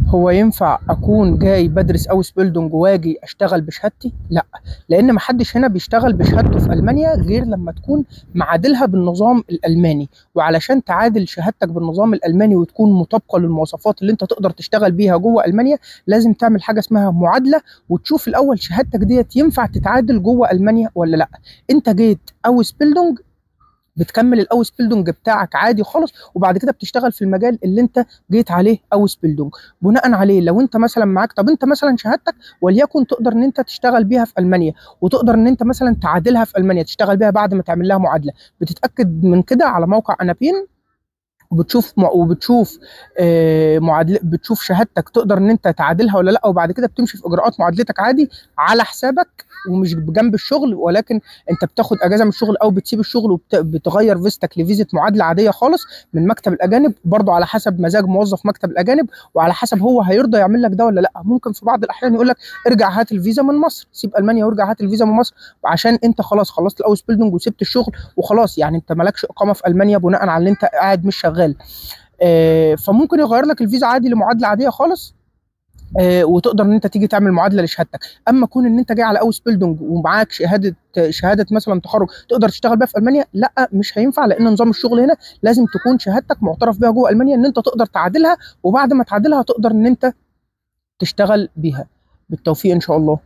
هو ينفع اكون جاي بدرس Ausbildung واجي اشتغل بشهادتي؟ لا، لان محدش هنا بيشتغل بشهادته في المانيا غير لما تكون معادلها بالنظام الالماني. وعلشان تعادل شهادتك بالنظام الالماني وتكون مطابقه للمواصفات اللي انت تقدر تشتغل بيها جوه المانيا، لازم تعمل حاجة اسمها معادله، وتشوف الاول شهادتك ديت ينفع تتعادل جوه المانيا ولا لا. انت جيت Ausbildung، بتكمل ال Ausbildung بتاعك عادي خالص، وبعد كده بتشتغل في المجال اللي انت جيت عليه Ausbildung. بناء عليه لو انت مثلا معاك، طب انت مثلا شهادتك وليكن تقدر ان انت تشتغل بيها في المانيا، وتقدر ان انت مثلا تعادلها في المانيا، تشتغل بيها بعد ما تعمل لها معادله. بتتاكد من كده على موقع anabin، وبتشوف معادله، بتشوف شهادتك تقدر ان انت تعادلها ولا لا، وبعد كده بتمشي في اجراءات معادلتك عادي على حسابك ومش بجنب الشغل، ولكن انت بتاخد اجازه من الشغل او بتسيب الشغل وبتغير فيزتك لفيزه معادلة عادية خالص من مكتب الاجانب، برضو على حسب مزاج موظف مكتب الاجانب وعلى حسب هو هيرضى يعمل لك ده ولا لا. ممكن في بعض الاحيان يقول لك ارجع هات الفيزا من مصر، سيب المانيا وارجع هات الفيزا من مصر، وعشان انت خلاص خلصت ال Ausbildung وسبت الشغل وخلاص، يعني انت مالكش اقامه في المانيا بناء على ان انت قاعد مش شغال. فممكن يغير لك الفيزا عادي لمعادله عادية خالص، وتقدر ان انت تيجي تعمل معادلة لشهادتك. اما كون ان انت جاي على Ausbildung ومعاك شهادة مثلا تخرج تقدر تشتغل بيها في المانيا، لا مش هينفع، لان نظام الشغل هنا لازم تكون شهادتك معترف بيها جوه المانيا ان انت تقدر تعادلها، وبعد ما تعادلها تقدر ان انت تشتغل بيها. بالتوفيق ان شاء الله.